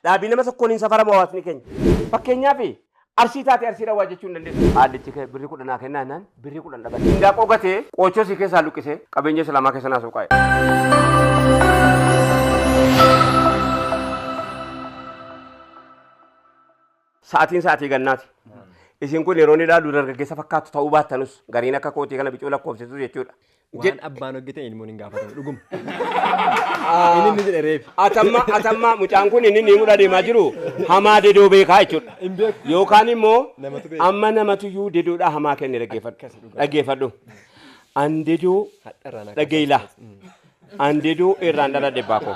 Dhaabii nama tokkoon hin safaramu hawaasni keenya. Fakkeenyaaf Arsii taate Arsiidhaan waa jechuu hin dandeessu. Haallichi kee birrii 10 naa kennaa jennaan birrii 10 dhaban. Indaaqoo gatee qoochoo si keessaa luqqisee qabeenya islaamaa keessa naa suuqaa'e. Sa'atiin sa'atii gannaati. Isin kun yeroo inni ilaalu dargaggeessa fakkaattu ta'uu baattanus gariin akka kootii kana bicuu lakkoofsisus jechuudha. Waan abbaan hojjete ilmoon hin gaafatamu dhuguma. Inni inni jedhe reefi. Atamma atamma mucaan kun inni ni mudha deemaa jiru hamaa dedoo beekaa jechuudha. Hin beeku. Yookaan immoo Namatu beeka. amma namatuyyuu dedoodhaa hamaa kenne dhaggeeffadhu. Dhaggeeffadhu. An dedoo Hadharraa naa dhageeyla. An dedoo irraan dhaladhe baakoo.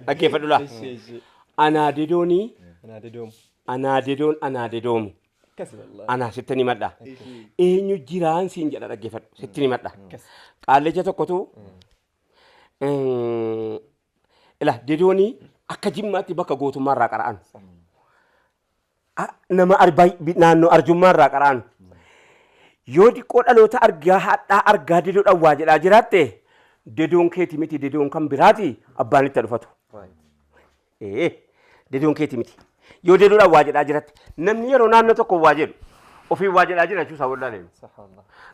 Dhaggeeffadhu laa. Ishee ishee. Anaa dedoonii Anaa dedoomu. anaa dedoon anaa dedoomu. Akkasi wallahi. Anaa sitti ni madha. Eenyu jiraan siin jedha dhaggeeffadhu. Sitti ni madha. Qaallicha tokkotu ila dedoonii akka Jimmaatti bakka gootummaa irraa qara'an. Nama naannoo arjummaa irraa qara'an. Yoo diqqoo dhaloota argaa hadhaa argaa dedoodhaan waa jedhaa jiraatte dedoon keeti miti dedoon kan biraati abbaan itti dhufatu. Dedoon keeti miti. Yoo dedoodhaan waa jedhaa jiratte namni yeroo naannoo tokko waa jedhu ofiin waa jedhaa jira jechuusaa wallaalee.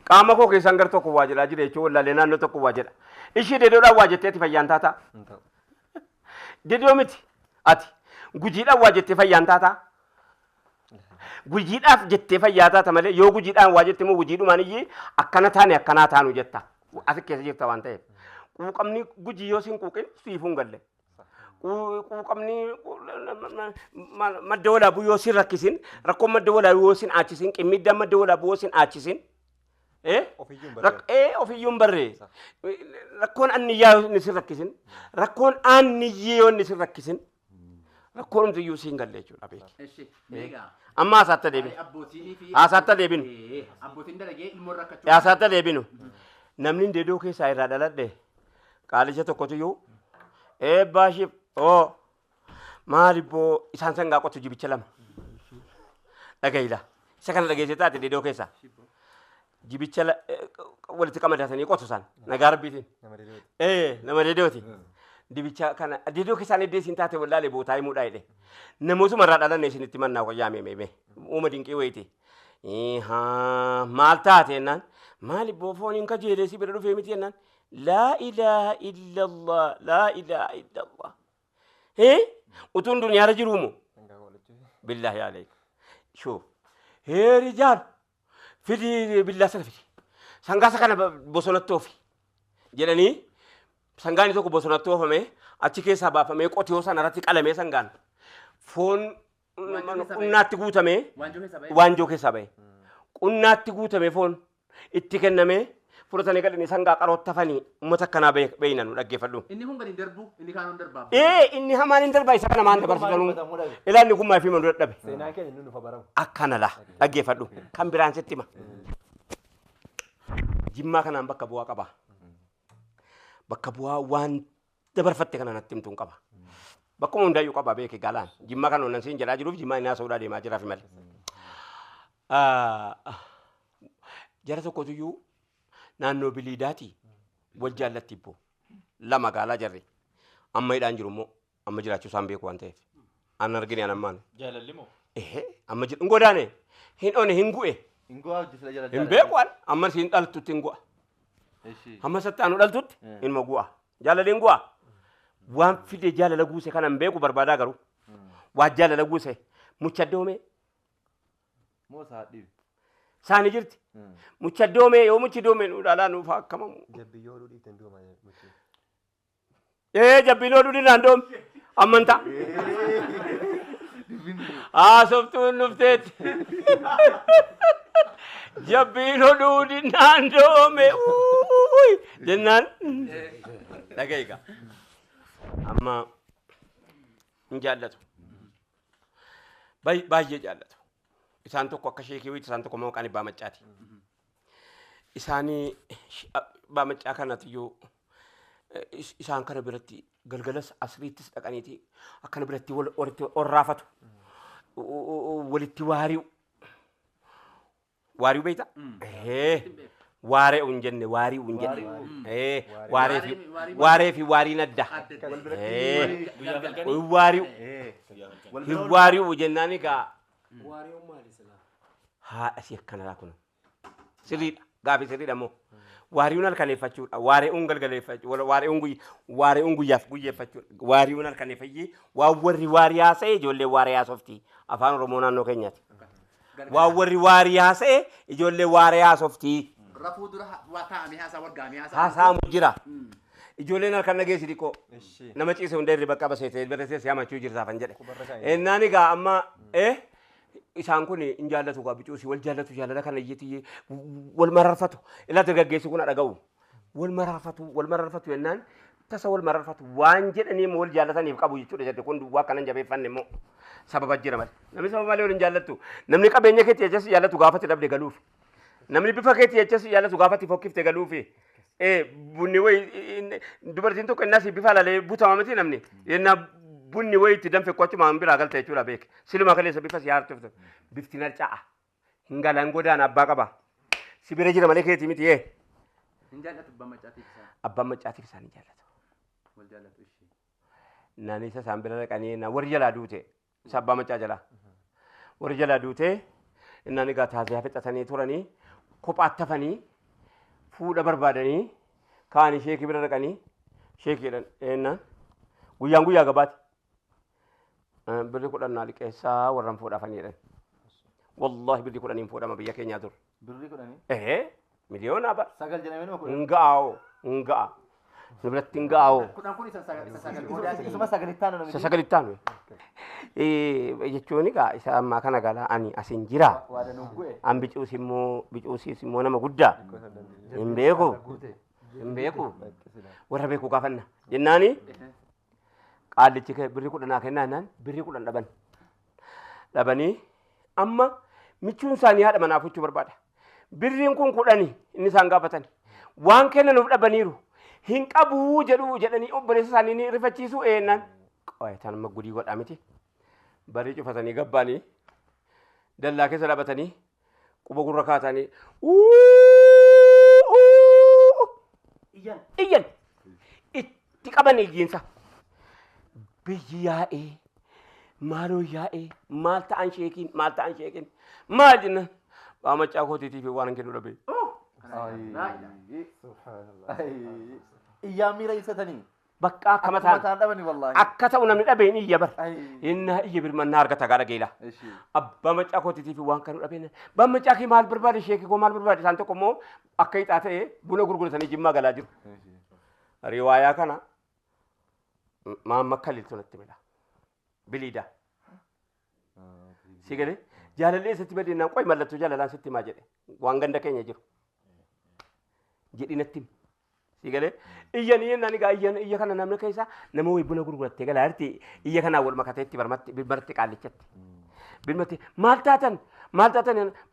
Qaama koo keessaan gar tokko waa jedhaa jira jechuu wallaalee naannoo tokko waa jedha. Ishii dedoodhaan waa jetteeti fayyaan taataa. Dedoo miti ati gujiidhaan waa jettee fayyaan taataa. Gujiidhaaf jettee fayyaa taata malee yoo gujiidhaan waa jette immoo gujiidhumaan iyyii akkana taane akkanaa taanu jetta. Asi keessa jirta waan ta'eef. Quuqamni gujii yoo sin quuqin siifuu hin galle. Quuqamni madda walaabuu yoo sin rakkisin rakkoon madda walaabuu yoo sin aachisin qimmiddaan madda walaabuu yoo sin aachisin. Ofiyyuu hin barree. Ofiyyuu hin barree. Rakkoon anniyyaa yoo inni sin rakkisin rakkoon aanniyyee yoo inni sin rakkisin rakkoon humtiyyuu siin galle jechuudha beeki. Eshi, meeqa? Amma haasaatti deebinu. Abbootiinii fi Haasaatti deebinu. Abbootiin dalagee ilmoon rakkachuu. Haasaatti deebinu. Namni dedoo keessaa irraa dhaladhe qaalicha tokkotuyyuu eebbaa shiif oo maalibboo isaan sangaa qotu jibicha lama. Dhagayila. Isa kana dhageessee taate dedoo keessaa. Jibicha walitti qamadatanii qotu isaan nagaa rabbiitiin. Nama dedooti. Nama dedooti. Dibicha kana dedoo keessaan iddoo isin taate wallaalee bootaa himuudha jedhe. Namootuma irraa dhalanne isinitti mannaa wayyaa meemee. Uuma dinqii wayiiti. Maal taate jennaan maali boofoon hin kajeelee si bira dhufee miti jennaan laa ilaaha illallah laa ilaaha illallah. Utuun duniyaarra jiruumoo? Billaahi aleek. Shoo. Hee rijaal fidi billaa sana fidi. Sangaa isa kana bosonatti oofi jedhanii sangaan tokko bosonatti oofame achi keessaa baafamee qotiyoo sana irratti qalamee sangaan foon qunnaatti guutamee waanjoo keessaa ba'e. Qunnaatti guutamee foon itti kennamee fudhatanii gadhanii sangaa qaroottafanii uummata akkanaa beeyna nu dhaggeeffadhu. Inni kun gadi hin darbu, inni kaan hin darbaa. Inni hamaan hin darbaa isa kana maan dabarsitanuu. Ilaalli kun maaf hima nu dadhabe. Seenaa keenya inni nuuf baramu. Akkana laa dhaggeeffadhu. Kan biraan sitti hima. Jimmaa kanaan bakka bu'aa qaba. Bakka bu'aa waan dabarfatte kana natti himtuun qaba. Bakkuma hundaayyuu qaba beeki galaan. Jimmaa kana onan siin jedhaa jiruuf jimmaa inni haasa'uudhaa deemaa jiraaf malee. Jara tokkotuyyuu naannoo biliidaati wal jaallatti ibbo. Lama gaalaa jarri. Amma hidhaan jiru immoo amma jiraachuu isaan beeku waan ta'eef. An argine an ammaan. Jaalalli moo? Ehe amma jiru hin godaane hin one hin gu'e. Hin gu'aa hojii sila jala Hin beeku an amma siin dhaltutti hin gu'a. Eshi. Hamma satti aanu dhaltutti inuma gu'a. Jaalalli hin gu'a. Waan fide jaalala guuse kana hin beeku barbaadaa garuu. Waan jaalala guuse mucha doomee Moo isaa dhibi. Saani jirti. Mucha doomee yoo muchi doomee nu ilaalaa nuuf haa akkamamu. Jabbiyyoo oduu dhiiftan duuma muchi. Jabbiin oduu dhiiraan doome. Ammantaa. Haasoftuun dhufteetti. Jabbiin oduu dhiiraan doome. Jennaan. Dhaga'i egaa. Amma hin jaallatu. Baay'ee jaallatu. Isaan tokko akka sheekii wayiiti, isaan tokko immoo maqaan Abbaa Maccaati. Isaanii Abbaa Maccaa kanatiyyuu isaan kana biratti galgalas asriittis dhaqaniiti akkana biratti walitti orraafatu. Walitti waari'u. Waari'u beektaa? Waaree hin jenne waarii hin jenne. Waaree fi waaree fi waariin adda. Waari'u. Hin waari'u jennaan egaa. Waari'uun maali silaa? Haadha si akkanadha kun. Sirriidha. Gaaffii sirriidha immoo. Waari'uun halkaneeffachuudha. Waari'uun galgaleeffachuudha. Waari'uun guyyaaf guyyeeffachuudha. Waari'uun halkaneeffayyee waan warri waarii haasa'e ijoollee waarii haasofti. Afaan Oromoo naannoo keenyaati. Waan warri waarii haasa'e ijoollee waarii haasofti. Rafuu dura waa taa'amee haasaa wal gaamee haasaa. Haasa'amu jira. Ijoolleen halkan dhageessi xiqqoo. Nama ciise hunda irri bakka baseetee barreessee si hamachuu jirtaafan jedhe. Ennaan egaa amma isaan kun hin jaallatu gaa bicuusi wal jaallatu jaalala kana iyyatti wal mararfatu. Ilaa dargaggeessi kun dhaga'u. Wal mararfatu jennaan tasa wal mararfatu waan jedhanii wal jaallataniif qabu jechuudha jedhe kun duwwaa akkanan jabeeffanne immoo sababa jira malee. Namni sababa malee wal hin jaallattu. Namni qabeenya keetti jechas jaallatu gaafatti dhabde galuuf. Namni bifa keetti jechas jaallatu gaafatti fokkifte galuufi. Bunni wayi dubartiin tokko innas bifa lalee butama miti namni. Yennaa bunni wayi itti danfe qochuma biraa galta jechuudha beek. Siluma kaleessa bifa si haartuftu. Bifti narca'a. Hin galan godaan abbaa qaba. Si bira jira malee keetii miti. Hin jaallatu abbaan maccaatiif isaan. Abbaan maccaatiif isaan hin jaallatu. Wal jaallatu ishee. Naan isa isaan bira dhaqanii na warri jalaa duute. Isa abbaa maccaa jalaa. Warri jalaa duute innaan egaa taasisaa fixatanii turanii kophaatti hafanii fuudha barbaadanii kaanii sheekii bira dhaqanii sheekiidhaan ennaan guyyaan guyyaa gabaati. Birri 10 naa liqeessaa warran fuudhaafanii jedhan. Wallaahi birri 10 hin fuudhama biyya keenyaa dur. Birri 10? Miliyoona bara. 9 jedhamee nama 10. Hin ga'aoo hin ga'a. Nu biratti hin ga'aoo. 10 kun isa sagal boodaati. Isuma sagalitti aanu Isa sagalitti aanu. Jechuun egaa isa ammaa kana gala ani asin jira. An bicuus immoo nama guddaa. Hin beeku. Hin beeku. Warra beeku gaafanna. Jennaani qaallichi birri 10 naa kennaa jennaan birri 10 dhaban. Dhabanii amma michuun isaanii haadha manaa fuchuu barbaada. Birriin kun 10 inni isaan gaafatan. Waan kennanuuf dhabaniiru. Hin qabuu jedhu jedhanii obboleessa isaanii ni rifachiisu eennan. Qo'ataan amma gudii godhaa miti. Barii cufatanii gabbaanii dallaa keessa dhaabatanii quba gurra kaatanii iyyan itti qaban iyyiinsa. Biyyi yaa'ee maaloo yaa'ee maal ta'an sheekiin maal ta'an sheekiin maal jennan baamachaa kootiitiif waan hin kennu dhabe. Iyyaan miira ibsatanii. Bakka akkama ta'an akka ta'u namni dhabe hin iyya bar. Innaa iyya birmannaa argata gaadha geela. Abbaa maccaa kootiitiif waan kanu dhabe. Abbaan maccaa kee maal barbaade sheekii koo maal barbaade isaan tokko immoo akka hixaa ta'e buna gurguratanii jimmaa galaa jiru. Riwaayaa kana maamma kaliltu natti mila. Biliida. Si galee jaalallee sitti badeenaan qoy mallattoo jaalalaan sitti himaa jedhe waan ganda keenya jiru. Jedhi natti himi. Si galee iyyanii jennaan egaa iyya kana namni keessa nama wayii buna gurgurattee galaa jirti iyya kanaan wal makateetti barmatti qaallichatti. Birmatti maal taatan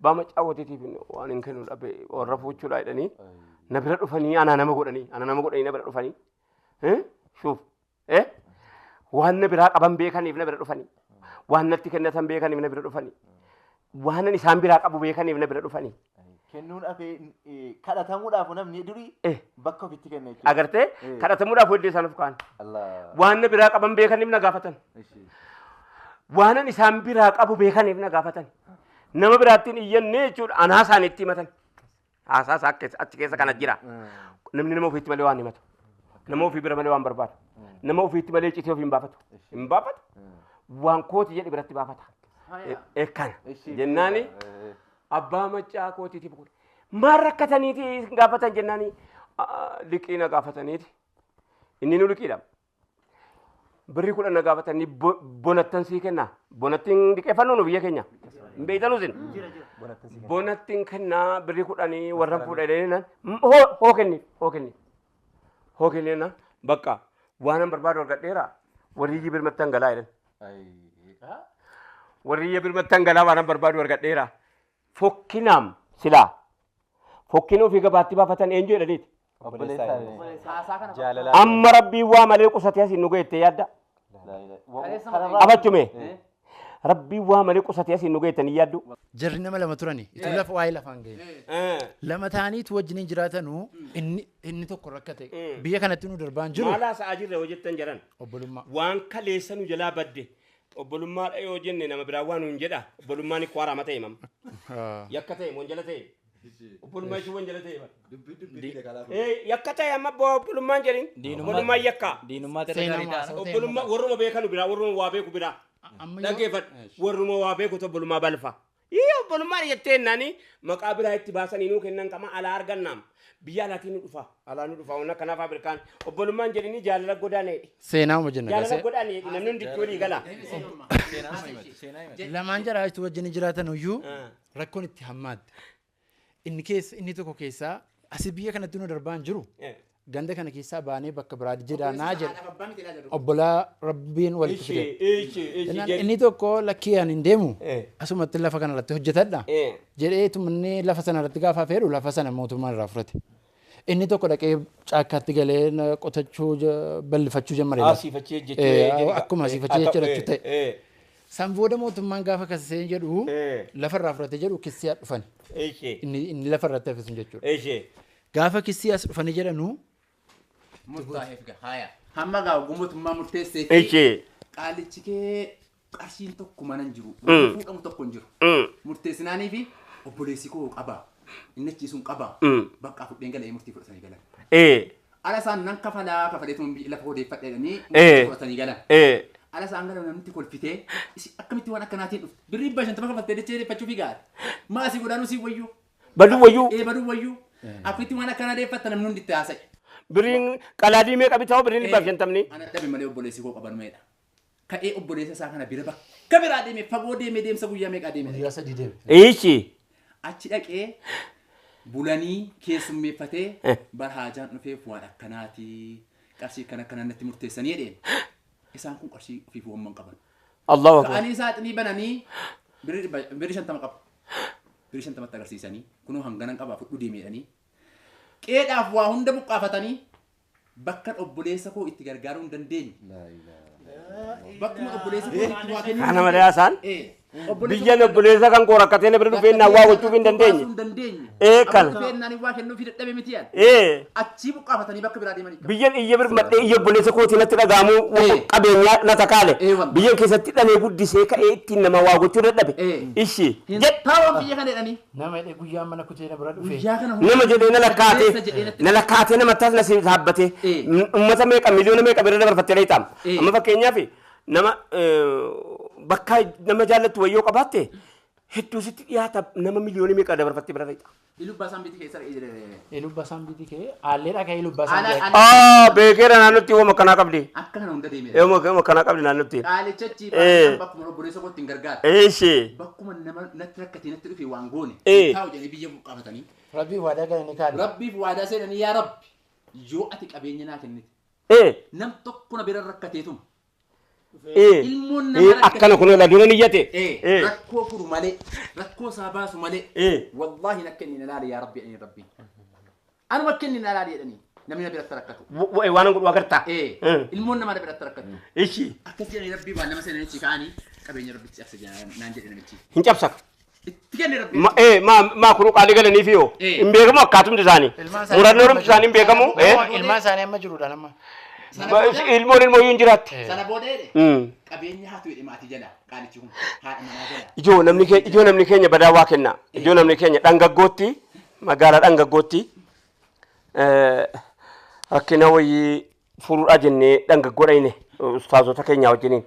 baama caawwateetiif waan hin kennu dhabe warra fuuchuudha jedhanii na bira dhufanii ana nama godhanii na bira dhufanii. Shuuf waan na biraa qaban beekaniif na bira dhufanii waan natti kennatan beekaniif na bira dhufanii waan isaan biraa qabu beekaniif na bira dhufanii. Kennuun hafee kadhatamuudhaaf namni durii bakka ofitti kenna jechuudha. Agartee kadhatamuudhaaf weddee isaan of kaa'an. Waan na biraa qaban beekaniif na gaafatan. Waan isaan biraa qabu beekaniif na gaafatan. Nama biraattiin iyyanne jechuudha anaa isaaniitti himatan. Haasaa isaa achi keessa kana jira. Namni nama ofiitti malee waan himatu. Nama ofii bira malee waan barbaadu. Nama ofiitti malee citee ofii hin baafatu. Hin baafatu. Waan kooti jedhe biratti baafata. Kana jennaani abbaa maccaa kootiitiif godhe. Maal rakkataniiti gaafatan jennaani liqii na gaafataniiti. Inni nu liqiidha. Birri 10 na gaafatanii bonattan sii kennaa. Bonattiin liqeeffannu nu biyya keenya. Hin beektanuu isin. Bonattiin kennaa birri 10 warra fuudhanii naan hoo kenniif hoo kenniif. Hoo kenniif bakka waan an barbaadu argadheera warri iyyi birmattan galaa jedhan. Warri iyya birmattan galaa waan an barbaadu argadheera. Fokkinaam silaa fokkina ofii gabaatti baafatan eenyu jedhaniiti. Amma rabbiin waa malee qusatee asiin nu geettee yaadda. Abachume. Rabbii waa malee qusatee asiin nu geettanii yaaddu. Jarri nama lama turani. Itu lafa waa'ee lafaan ga'e. Lama ta'aniitu wajjiniin jiraatanuu inni tokko rakkate. Biyya kanatti nu darbaan jiru. Maal haasa'aa jirra yoo jettan jedhan. Obbolummaa. Waan kaleessa nu jalaa badde. Obbolummaadha yoo jenne nama biraa waan nuun jedha. Obbolummaan ikko haraama ta'e mama. Yakka ta'e wanjala ta'e. Obbolummaa jechuun wanjala ta'e. Yakka ta'e amma obbolummaan jedhin. Obbolummaan yakka. Diinummaa ta'e gaarii ta'a. Obbolummaa warruma beekanu biraa warruma waa beeku biraa. Dhaggeeffadhu warruma waa beekutu obbolummaa balfa. Ii obbolummaan jettee naani maqaa biraa itti baasanii nuu kennan qama alaa argannaam. Biyya alaatiin nu dhufa. Alaa nu dhufa. Wanna kanaaf Afrikaan obbolummaan jedhanii jaalala godaaneedha. Seenaa uma jenna. Jaalala godaaneedha. Namni hundi itti walii gala. Lamaan jaraa itti wajjin jiraatan iyyuu rakkoon itti hammaatte. Inni tokko keessaa asii biyya kanatti nu darbaan jiru. Ganda kana keessaa baanee bakka biraa jedhaanaa jedha. Obbolaa Rabbiin walitti fide. Inni tokko lakkii ani hin deemu asumatti lafa kanarratti hojjetadha. Jedhee tumannee lafa sanarratti gaafa feedhu lafa sana mootummaan irraa fudhate. Inni tokko dhaqee caakkaatti galee qotachuu bal'ifachuu jalqabe. Akkuma asiifachee jechuu ta'e. San booda mootummaan gaafa kasisee jedhu lafarraa fudhate jedhu kissii haa dhufan. Inni lafarratti hafe sun jechuudha. Gaafa kissii as dhufanii jedhanuu Murtaa'eef gahaaya. Hamma gaa mootummaa murteessee fi qaalichi kee qarshiin tokko mana hin jiru. Fuudhamu tokko hin jiru. Murteessinaanii fi obboleessi koo qaba. Inni achiisuun qaba. Bakka fudheen galee murtii fudhatanii galan. Ala isaan nan kafalaa kafaleetu lafa odeeffadha jedhanii murtii fudhatanii galan. Ala isaan galan namni kolfitee akkamitti waan akkanaatiin dhufte. Birrii 50 kafaltee dachee deeffachuu fi gaara. Maasii godaanuu sii wayyuu. Baduu wayyuu. Baduu wayyuu. Akkamitti waan akkanaa deeffatta namni hundi itti haasa'e. Biriin qalaadii meeqa bitaa biriin 150? Ana dhabe malee obboleessi koo qaban meedha. Ka'ee obboleessa isaa kana bira bakka biraa deeme fagoo deeme deemsa guyyaa meeqa deeme? Guyyaa 3 deeme. Ishi. Achi dhaqee bulanii keessummeeffatee barhaajaan dhufeef waan akkanaati qarshii kana akkanaa natti murteessanii jedheen. Isaan kun qarshii ofiif waamman qaban. Allahu akbar. Ka'anii saaxinii bananii birrii 50 qabu. Birrii 50 agarsiisanii kunoo hanganan qabaa fudhu deemeedhanii. Qeedhaaf waa hunda buqqaafatanii bakka obboleessa koo itti gargaaruu hin dandeenye. Bakkuma obboleessa koo itti waa kennuu. Kana malee haasaan biyyan obboleessa kan koo rakkatee na bira dhufee naan waa gochuuf hin dandeenye. Kana. Dhufee waa kennuu fi dadhabe miti yaad. Achii buqqaafatanii bakka biraa deemanii. Biyyan iyya bir madhee iyya obboleessa kootii natti dhaga'amuu qabeenyaa na takaale. Biyyan keessatti dhalee guddisee ka'ee ittiin nama waa gochuu dadhabe. Ishi. Taawwan biyya kana jedhanii. Nama jedhee guyyaa mana kutee na bira dhufee. Nama jedhee na lakkaatee. Na lakkaatee nama taas na dhaabbatee. Uummata meeqa miliyoona meeqa bira dabarfattee dha. Amma fakkeenyaaf nama bakka nama jaallattu wayyoo qabaatte hedduu sitti dhiyaata nama miliyoona meeqa dabarfattee bira dha. Ilubbaa saambitii keessa dhaqee. Ilubbaa saambitii kee aalleedha kee ilubbaa saambitii. Beekeera naannootti yooma akkanaa qabdi. Akka kana hunda deemee. Yooma akkanaa qabdi naannootti. Qaalichachi bakkuma obboleessa kootti hin gargaaru. Eeshi. Bakkuma nama natti rakkatee natti dhufe waan goone. Taa'u jedhanii biyya buqqaafatanii. Rabbiif waadaa galanii kaadhi. Rabbiif waadaa seenanii yaa Rabbi yoo ati qabeenya naa kennite. Nam tokko na bira rakkateetum. Ilmoon nama Akkana kun ola dura niyyate. Rakkoo furu malee rakkoo isaa baasu malee wallaahi nakka inni ilaali yaa Rabbi jedhanii Rabbi. Anuma akka inni ilaali jedhanii namni na biratti rakkatu. Waan godhu agartaa. Ilmoon nama na biratti rakkatu. Ishi. Akkas jedhanii Rabbi waan nama seenanichi ka'anii qabeenya Rabbitti cabsa naan jedhe namichi. Hin cabsaka. Itti kenne Rabbi. Maa kunuu qaalii galaniif yoo hin beekamu akkaatumti isaanii. Murannoo isaanii hin beekamu. Ilmaan isaanii amma jiruudhaan amma. Ilmoon ilmoo hin jiraatti. Sana booda jedhe qabeenya haatu jedhe maatii jala qaalichi kun haadha manaa jala. Ijoo namni keenya badaa waa kenna. Ijoo namni keenya dhangaggootti magaalaa dhangaggootti rakkina wayii furuudhaa jennee dhangaggoo dhayne ustaazota keenyaa wajjiniin.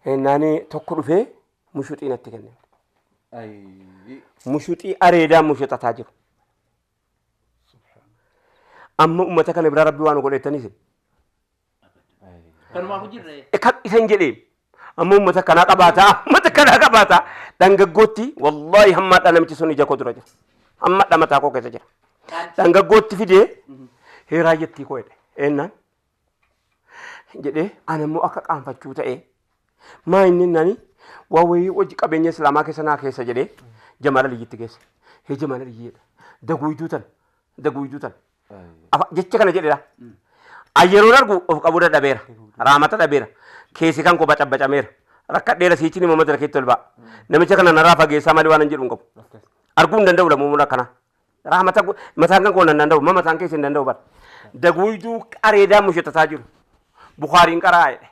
Naani tokko dhufee mushuxii natti kenne. Mushuxii areedaa mushuxataa jiru. Amma uummata kana biraa rabbi waan godhettaniis. Kanumaaf jirre. Kan isan jedhee amma uummata kanaa qabaataa dhangaggootti wallaahi hammaadha namichi sun ija koo dura jira. Hammaadha mataa koo keessa jira. Dhangaggootti fidee heeraa jettii koo jedhe eenyaan jedhee ana immoo akka qaanfachuu ta'ee maa inni nani waa wayii hojii qabeenya islaamaa keessa naa keessa jedhee Jamaal Aliyyiitti geesse. Hee Jamaal Aliyyiidha. Daguuyduu tan. Jecha kana jedheedha. Ayyeroon argu of qabuu dadhabeera. Raamata dhabeera. Keessi kan koo bacabbacameera. Rakkadheera siichi ni mamma darakeetti ol ba'a. Namicha kana narraa fageessaa malee waan hin jedhu hin qabu. Arguu hin danda'u lamuun akkana. Rahmata mataan kan koo hin danda'u mamma mataan keessa hin danda'u bara. Daguutuu areedaa mushatataa jiru. Bukaariin qaraa jedhe.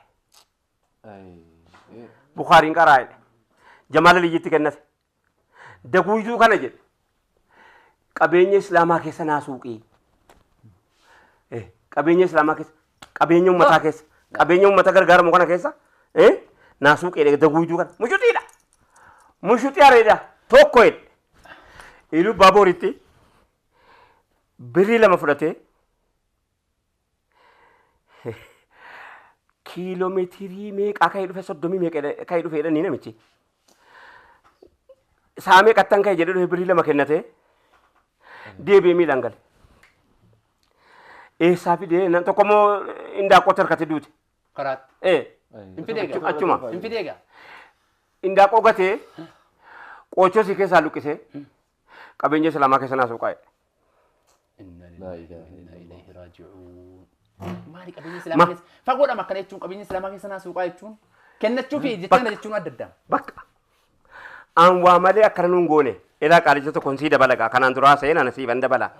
Bukaariin qaraa jedhe. Jamaala liyyitti kennate. Daguutuu kana jedhe. Qabeenya Islaamaa keessa naa suuqii. Qabeenya Islaamaa keessa qabeenya uummataa keessa qabeenya uummata gargaaramu kana keessa naa suuqii daguutuu kana mushutiidha. Mushutii areedaa tokko jedhe. Iluu Baabooritti birrii 2 fudhatee kiiloomeetirii meeqaa ka'ee dhufe 30 meeqa ka'ee dhufe jedhanii namichi. Saamee qattan ka'e jedhee dhufe birrii 2 kennatee deebi'ee miilaan gale. Eessaa fidee tokko immoo indaaqqootti harkatti duute. Karaatti. Achuma. Hin fideegaa. Indaaqqoo gatee qoochoo si keessaa luqqisee qabeenya Islaamaa keessa naa suuqaa jedhe. Inna lillahi wa inna ilaihi raaji'uun. Maali qabeenya Islaamaa keessa fagoodhama akkana jechuun qabeenya Islaamaa keessa naa suuqaa jechuun kennachuu fi jecha kana jechuun adda adda. Bakka. An waa malee akkana nuun goone ilaa qaalicha tokkoon sii dabala gaa kanaan duraa seenan siifan dabala.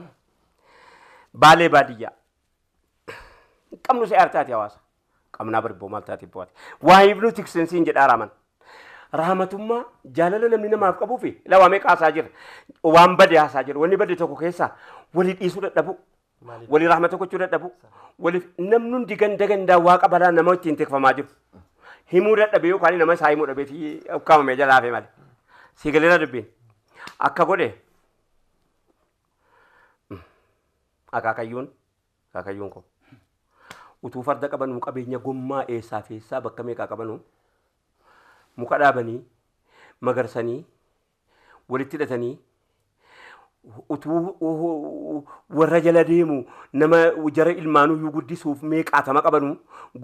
Baalee baadiyyaa. Qabnu si'aar taate hawaasa. Qabnaa barboo maal taate bu'aate. Waa hibnu tiksin siin jedhaa raaman. Rahmatummaa jaalala namni namaaf qabuu fi ilaa waa meeqa haasaa jira. Waan bade haasaa jira. Wanni bade tokko keessaa walii dhiisuu dadhabu. Walii rahmata gochuu dadhabu. Waliif namni hundi ganda gandaa waaqa balaa nama ittiin tikfamaa jiru. Himuu dadhabe yookaan nama isaa himuu dhabeetii ukkaamamee jalaa hafe malee. Si galeera dubbiin. Akka godhe akaakayyuun koo utuu farda qabanuu qabeenya gommaa eessaa fi eessaa bakka meeqaa qabanuu muka dhaabanii magarsanii walitti hidhatanii utuu warra jala deemu nama jara ilmaanuyyuu guddisuuf meeqaatama qabanuu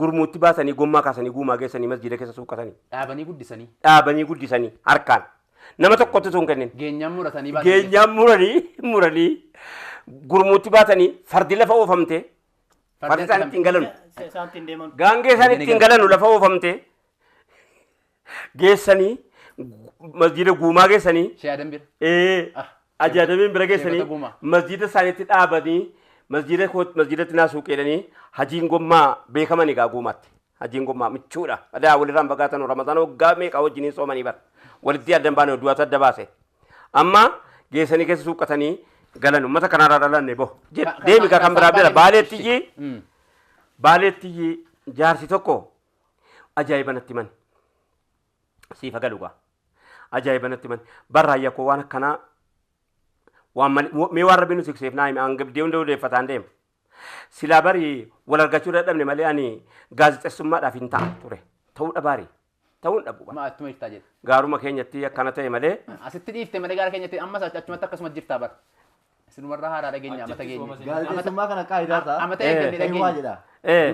gurmuutti baasanii gommaa kaasanii guumaa geessanii masjiida keessa suuqqatanii. Dhaabanii guddisanii. Dhaabanii guddisanii harkaan nama tokkotti osoo hin kennin. Geenyaan muratanii baatanii. Geenyaan muranii gurmuutti baatanii fardi lafa oofamte. Fardi isaan ittiin galanu. Gaangee isaan ittiin galanu lafa oofamte. Geessanii masjiida guumaa geessanii. Shee Adam bira. Ajaa'ibin bira geessanii masjiida isaaniitti dhaabanii masjiidatti naa suuqeedhanii hajiin gommaa beekaman egaa guumaatti. Hajiin gommaa michuudha. Adaa walirraan fagaatan Ramadaan waggaa meeqa wajjiniin soomanii bara. Walitti addan baane du'aatu adda baase. Amma geessanii keessa suuqatanii galan uummata kanarraa dhalanne boho. Deemi kan biraa bira baaleetti jaarsi tokko ajaa'iba natti himan. Siifa galugaa. Ajaa'iba natti himan. Barraayya koo waan akkanaa waan mee waan rabbiin nu tikseef naa hime an gabdee hunda odeeffataan deema. Silaa bari wal argachuu dadhabne malee ani gaazexeessummaadhaaf hin ta'a ture. Ta'uu dhabaari. Ta'uu hin dhabu. Ma attuma jirtaa jedhe. Gaaruma keenyatti akkana ta'e malee. Asitti dhiifte malee gaara keenyatti ammas achumatti akkasuma jirtaa bara. Isinumarraa haaraa dhageenya amata geenya. Gaazexeessummaa kana qaayidaa ta'a. Amata eeggannee Ka'ee dhageenya. jedha.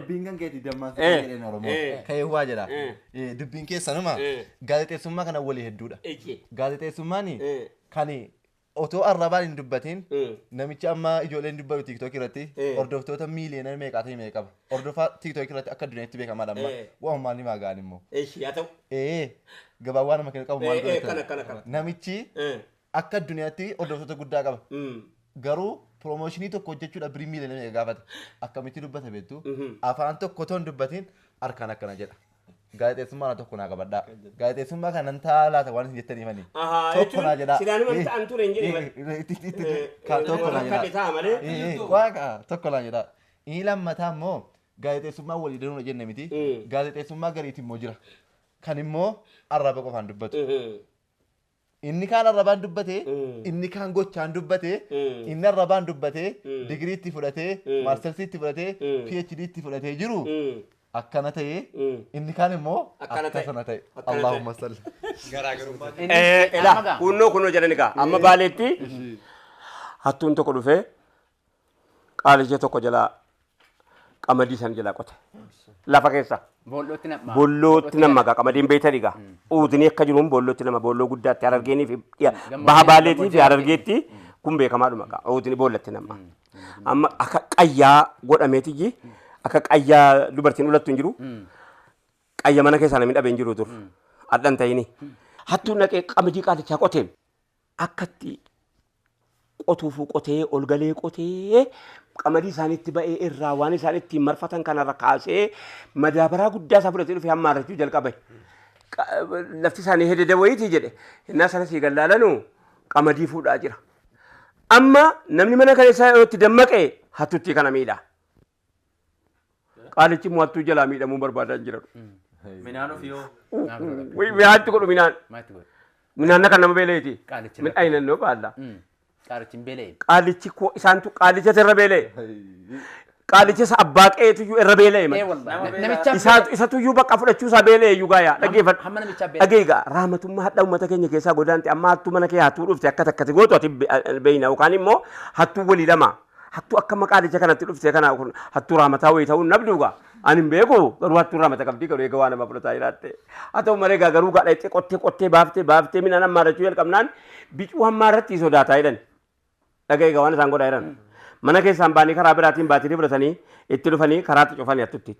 Dubbiin kan keetii dammaan si jedheen Oromoo. Ka'ee waa jedha. Dubbiin keessanuma gaazexeessummaa kana walii hedduudha. Gaazexeessummaan kan otoo arrabaan hin dubbatin namichi amma ijoolleen dubbatu TikTok irratti hordoftoota miiliyoona meeqaa ta'e meeqa qaba. Hordofaa TikTok irratti akka addunyaatti beekamaadha amma. Waan maal ni maagaan immoo. Yaa ta'u. Gabaa waan nama kennu qabu maal godhatan. Namichi akka addunyaatti hordoftoota guddaa qaba. Garuu piroomooshinii tokko hojjechuudhaaf birrii miiliyoona meeqa gaafata. Akkamitti dubbata beektu? Afaan tokko otoo hin dubbatin harkaan akkana jedha. Gaazexeessummaa tokko naa qabadhaa. Gaazexeessummaa kanan ta'a laata waan isin jettanii mani. Tokko naa jedhaa. Silaanuma ta'an ture hin jedhe. Tokko naa jedhaa. Waaqa tokko naa jedhaa. Inni lammataa immoo gaazexeessummaa walii danuudha jenne miti. Gaazexeessummaa gariitti immoo jira. Kan immoo arraba qofaan dubbatu. Inni kaan arrabaan dubbate, inni kaan gochaan dubbate, inni arrabaan dubbate, digirii itti fudhatee, maastarsi itti fudhatee, PhD itti fudhatee jiru. Akkana ta'e, inni kaan immoo akkasana ta'e. Allahumma salli. Ilaa kunnoo jedhan egaa amma baaleetti hattuun tokko dhufee qaalicha tokko jalaa qamadii sana jalaa qote. Lafa keessa. Boollootti nama. Boollootti nama gaa qamadiin beektan egaa. Uudni akka jiruun boollootti nama boolloo guddaatti harargeenii fi baha baaleetii fi harargeetti kun beekamaadhuma gaa uudni boollatti nama. Amma akka qayyaa godhameetiyyi akka qayyaa dubartiin ulattu hin jiru. Qayya mana keessaa namni dhabee hin jiru dur. Addan ta'ini. Hattuun naqee qamadii qaalichaa qotee akkatti qotuufuu qotee ol galee qotee qamadii isaaniitti ba'ee irraa waan isaan ittiin marfatan kanarra kaasee madaabaraa guddaa isaa fudhatee dhufee hamma irratti jalqabe. Lafti isaanii hedede wayiitii jedhe. Innaa sana sii gallaalanu qamadii fuudhaa jira. Amma namni mana kana isaa yeroo itti dammaqe hattutti kana miidha. Qaalichi immoo hattuu jalaa miidhamuu barbaadaa hin jiran. Minaan ofii hoo? Midhaan itti godhu minaan. Minaan kan nama beela'eeti. Midhaan naannoo baalla. Qaalichi hin beela'e. Qaalichi koo isaantu qaalicha irra beela'e. Qaalicha isa abbaa qe'eetu iyyuu irra beela'e. Isatu iyyuu bakka fudhachuu isaa beela'e iyyuu gaayaa dhaggeeffadhu. Hamma namichaa beela'e. Dhageegaa rahmatummaa hadha uummata keenya keessaa godaante amma hattuu mana kee hattuu dhufte akka takkati gootu ati beeyna yookaan immoo hattuu walii lama. Hattuu akka maqaalicha kanatti dhufte kana kun hattuu rahmataa wayii ta'uun nabduugaa. Ani hin beeku garuu hattuu rahmata qabdii garuu eega waa nama fudhataa jiraatte. Haa ta'u malee garuu gaadha qottee qottee baaftee baaftee midhaan hammaarrachuu jalqabnaan bicuu hammaarratti sodaataa jedhan. Dhageegaa waan isaan godhaa jiran. Mana keessaan baanii karaa biraatiin baatirii fudhatanii itti dhufanii karaatti cufanii hattutti.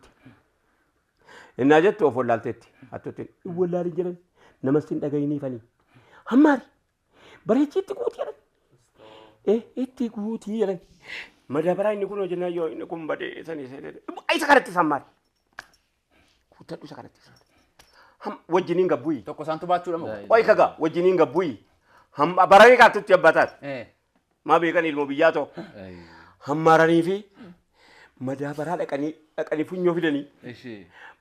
Innaa jettu of wallaalteetti hattutti. Wallaalin jedhan namas hin dhagayiniifanii. Hammaari bareechii itti guutii jedhan. Itti guutii jedhan. Madaabaraa inni kun hojjennaa yoo inni kun badee sanii sanii. Isa kanatti hammaari. Guuttadhu isa kanatti. Wajjiniin gabbuyi. Tokko isaantu baachuudha moo? Qoy kagaa wajjiniin gabbuyi. Baranii kaattutti abbataati. Maa beekan ilmoo biyyaa ta'u. Hammaaranii fi madaabaraa dhaqanii funyoo fidanii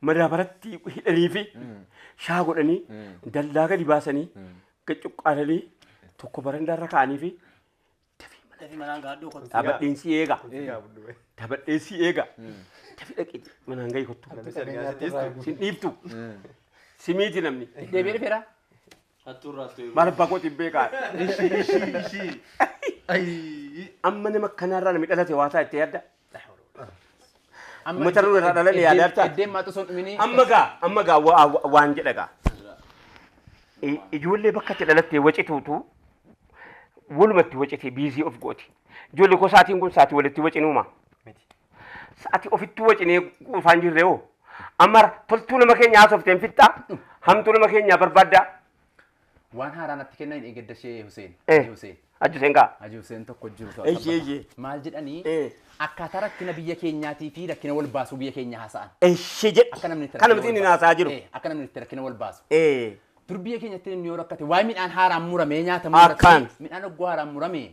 madaabaratti hidhanii fi shaa godhanii dallaa gadi baasanii cuqqaalanii tokko barandaarra kaa'anii fi dhaabadheensi eega. Dhaabadheensi eega. Dafii dhaqee manaan gahi kottu. Sin dhiiftu. Simiiti namni. Deebi'ee dhufeera. Maal abbaa kootiin beekaa? Amma nama kanarraa namni dhalate waa ta'a itti yaadda. Uummata irraa dhalate yaada ta'a. Eddeen maatu osoo hin dhuminii. Amma gaa waan jedha gaa. Ijoollee bakka itti dhalatte wacituutu walumatti wacite biizii of gooti. Ijoollee koo sa'aatiin kun sa'aatii walitti wacinuuma. Sa'aatii ofittuu wacinee quufaan jirre hoo. Amma toltuu nama keenya haasofteen fixxaa hamtuu nama keenya barbaaddaa. Waan haaraa natti kennan hin eeggadda ishee Huseen. Huseen. Haji Huseen kaa. Haji Huseen tokko jiru. Ishee. Maal jedhanii akkaataa rakkina biyya keenyaatii fi rakkina wal baasuu biyya keenya haasa'an. Ishee jedha. Akka namni itti Kana miti inni haasa'aa jiru. Akka namni itti rakkina wal baasu. Dur biyya keenyatti namni yoo rakkate waa'ee midhaan haaraan muramee nyaatamu Akkaan. Midhaan hogguu haaraan murame.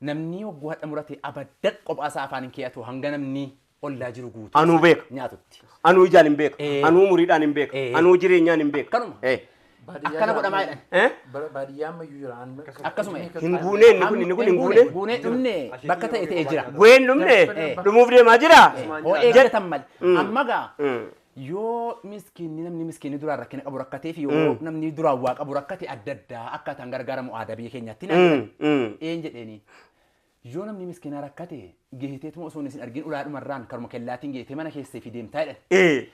Namni hogguu hadha murate abaddan kophaa isaa afaan hin keeyatu hanga namni ollaa jiru guutuu. Anuu beeka. Nyaatutti. Anuu ijaan hin beeka. Anuu muriidhaan hin beeka. Anuu jireenyaan hin beeka. Kanuma. Akkana godhamaa jedhan. Baadiyyaa ammayyuu jira. Akkasuma. Hin guunee inni kun hin guunee. Guunee dhumne bakka ta'e ta'ee jira. Gueen dhumne dhumuuf deemaa jira. Hoo eeggatan malee. Amma gaa yoo miskiinni namni miskiinni duraan rakkina qabu rakkatee fi yoo namni duraan waa qabu rakkate adda addaa akkaataan gargaaramu aadaa biyya keenyaatti naan een jedheeni. Yoo namni miskiinaa rakkate geeteetuma osoo isin argin ulaadhumarraan karuma kellaatiin geetee mana keessee fi deemtaa jedhan.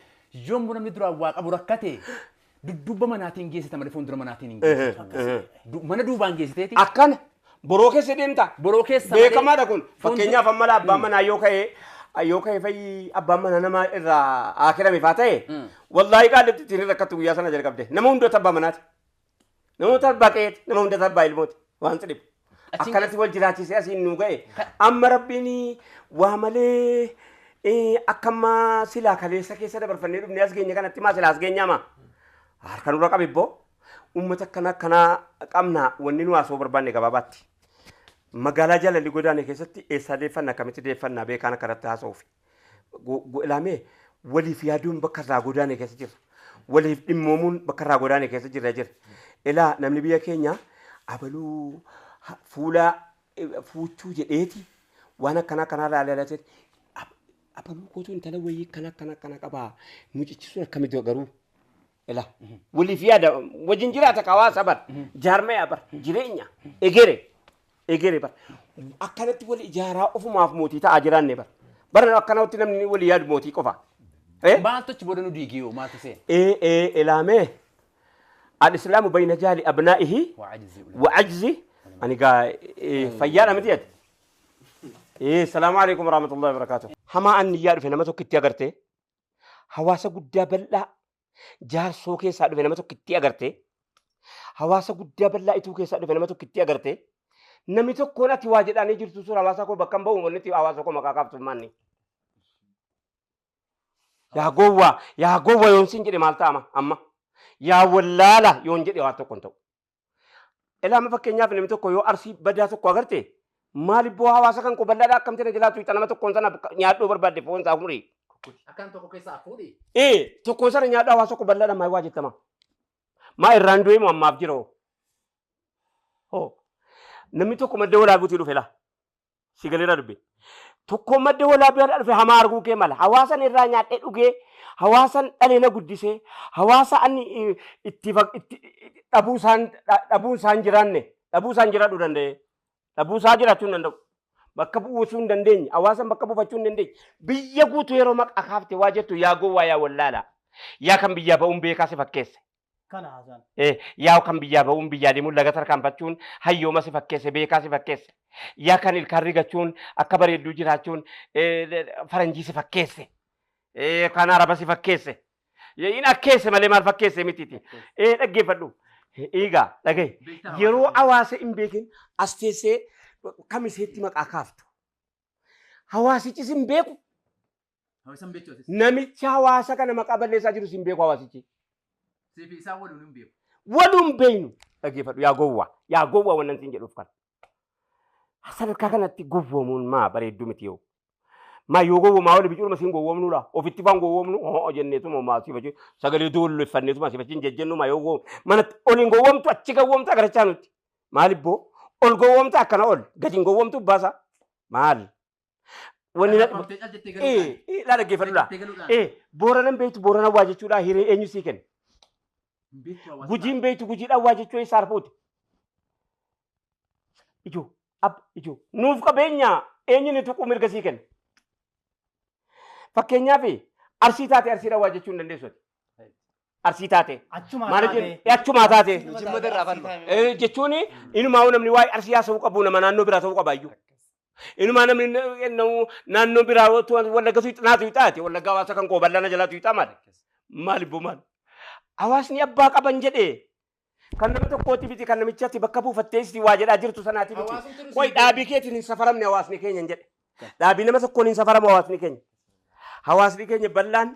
Yoo namni duraan waa qabu rakkate dudduuba manaatiin geessita malee fuuldura manaatiin hin geessitu. Mana duubaan geessiteeti. Akkana boroo keessa deemta. Boroo keessa Beekamaadha kun. Fakkeenyaaf amma abbaan manaa yoo ka'e fayyi abbaan manaa nama irraa akirame faa ta'e wallaahi qaalitti ittiin rakkattu guyyaa sana jalqabde. Nama hundoota abbaa manaati. Nama hundoota abbaa qe'eeti. Nama hundoota abbaa ilmooti. Waan cidhibu. Akkanatti wal jiraachisee asiin nu ga'e. Amma rabbiin waa malee akka ammaa silaa kaleessa keessa dabarfannee dhufnee as geenye kanatti maa silaa as geenyaama. Harka nurra qabe ibboo uummata akkana akkanaa qabna wanni nu haasoo barbaanne gabaabaatti. Magaalaa jaalalli godaane keessatti eessaa deeffannaa akkamitti deeffannaa beekaan akkanatti haasa'uuf. Ilaamee waliif yaaduun bakka irraa godaane keessa jira. Waliif dhimmoomuun bakka irraa godaane keessa jira jira. Ilaa namni biyya keenya abaluu fuula fuuchuu jedheeti waan akkana akkanaa ilaalaa abaluu kootu intala wayii akkana akkana akkana qabaa mucichisuun akkamitti garuu. Ila waliif yaada wajjin jiraata hawaasa bar jaarmaya bar jireenya egere bar akkanatti wal ijaaraa ofumaaf mootii ta'aa jiraanne bar bara akkanatti namni wal yaadu mootii qofa. Maaltu achi booda nu diigee maaltu seen? Ilaamee al-islaamu bayna jaali abnaa'ihi wa ajzi ani gaa fayyaadha miti ati. Salaamu alaikum warahmatullahi wabarakatuh. Hamaa an niyyaa dhufe nama tokkitti agartee hawaasa guddaa bal'aa Jaarsoo keessaa dhufe nama tokkittii agarte. Hawaasa guddaa bal'aa ituu keessaa dhufe nama tokkittii agarte. Namni tokkoon ati waa jedhaanii jirtu sun hawaasa koo bakka hin ba'u wanni hawaasa koo maqaa kaaftu maanni. Yaa gowwaa yoon siin jedhe maal ta'ama amma? Yaa wallaala yoon jedhe waa tokko hin ta'u. Ilaama fakkeenyaaf namni tokko yoo arsii badaa tokko agarte maal ibboo hawaasa kan koo bal'aadhaa akkamti na jalaatu hixa nama tokkoon sana nyaadhuu barbaadde foon isaa umurii. Akkan tokko keessaa fuudhi. Tokkoon sana nyaadhuu hawaasa koo bal'aadhaa maal waa jettama? Maa irraan du'ee moo ammaaf jira hoo? Namni tokko madda walaabuutii dhufe laa. Si galeera dubbe. Tokko madda walaabuutii dhufe hamaa arguu kee mala. Hawaasan irraa nyaadhee dhugee, hawaasan dhalee na guddisee, hawaasa ani itti dhabuu isaan jiraanne, dhabuu isaan jiraadhuu danda'e. Dhabuu isaa jiraachuu hin danda'u. Bakka bu'uusuu hin dandeenye, hawaasan bakka buufachuu hin dandeenye. Biyya guutuu yeroo maqaa kaaftee waa jettu yaa gowwaa yaa wallaala. Yaa kan biyyaa ba'uun beekaa si fakkeesse. Kana haasaan. Yaa kan biyyaa ba'uun biyyaa deemuun laga tarkaanfachuun hayyooma si fakkeesse beekaa si fakkeesse. Yaa kan ilkaan rigachuun akka bareedduu jiraachuun faranjii si fakkeesse. Kan araba si fakkeesse. Inni akkeesse malee maal fakkeesse mitiiti. Dhaggeeffadhu. Egaa dhagahi. Yeroo hawaasa hin beekin as teessee kamiseetti maqaa kaaftu. Hawaasichis hin beeku. Namicha hawaasa kana maqaa balleessaa jirus hin beeku hawaasichi. Siif isaan waluun hin beeku. Waluun beeknu dhaggeeffadhu yaa gowwaa wannan siin jedhuuf kana. Sadarkaa kanatti gowwoomuun maa bareedduu miti yoo. Maa yoo gowwoomaa oli bicuudhuma siin gowwoomnuudha. Ofitti faan gowwoomnu hoo jenneetuma maa siifachi sagalee doolleeffanneetuma siifachiin jejjennu maa yoo gowwoomnu. Manatti oliin gowwoomtu achi gowwoomtu agarachaa nuti. Maal ibboo ol gowwoomtu akkana ol gadi hin gowwoomtu baasa. Maal? Wanni laa dhaggeeffadhu laa. Booranan beektu booranan waa jechuudha hiree eenyu sii kenna. Gujiin beektu gujiidhaan waa jechuu eessa arfuuti? Ijoo ab ijoo nuuf qabeenya eenyu ni tuquu mirga sii kenna. Fakkeenyaaf arsii taate arsiidhaan waa jechuu hin dandeessu. Arsii taate. Achumaa taate. Jechuun inumaa namni waa'ee arsii haasa'uu qabu nama naannoo biraa ta'uu qaba iyyuu. Inumaa namni naannoo biraa wallagga naatu hixaate wallagga hawaasa kan koo bal'aana jalaatu hixaa maali? Maal ibboo maal? Hawaasni abbaa qaban jedhee kan nama tokkooti miti kan namichaatti bakka buufattee si waa jedhaa jirtu sanaati miti. Qoy dhaabii keetiin hin safaramne hawaasni keenya hin jedhe. Dhaabii nama tokkoon hin safaramu hawaasni keenya. Hawaasni keenya bal'aan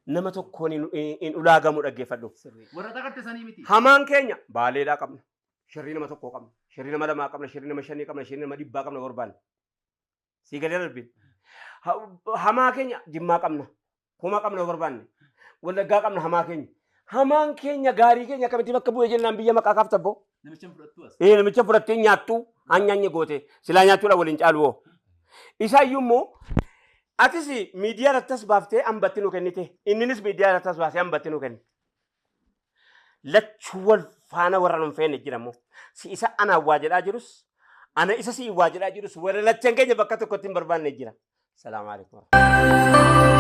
nama tokkoon hin ulaagamu dhaggeeffadhu. Warra tagartesanii miti. Hamaan keenya baaleedhaa qabna. Shirrii nama tokkoo qabna. Shirrii nama lamaa qabna. Shirrii nama shanii qabna. Shirrii nama dhibbaa qabna barbaanne. Sii galee darbin. Hamaa keenya jimmaa qabna. Kuma qabna barbaanne. Wallaggaa qabna hamaa keenya. Hamaan keenya gaarii keenya akkamitti bakka bu'ee jennaan biyya maqaa kaafta abboo. Namicha fudhattu as. Namicha fudhattee nyaattu hanyaanye goote silaa nyaachuudha waliin caalu hoo. Isaayyuu immoo atis miidiyaa irrattas baaftee hambatti nu kennite inninis miidiyaa irrattas baasee hambatti nu kenne. Lachuu wal faana warra nu hin feene jira immoo si isa ana waa jedhaa jirus ana isa si waa jedhaa jirus warra lachan keenya bakka tokkotti hin barbaanne jira. Salaamu alaikum.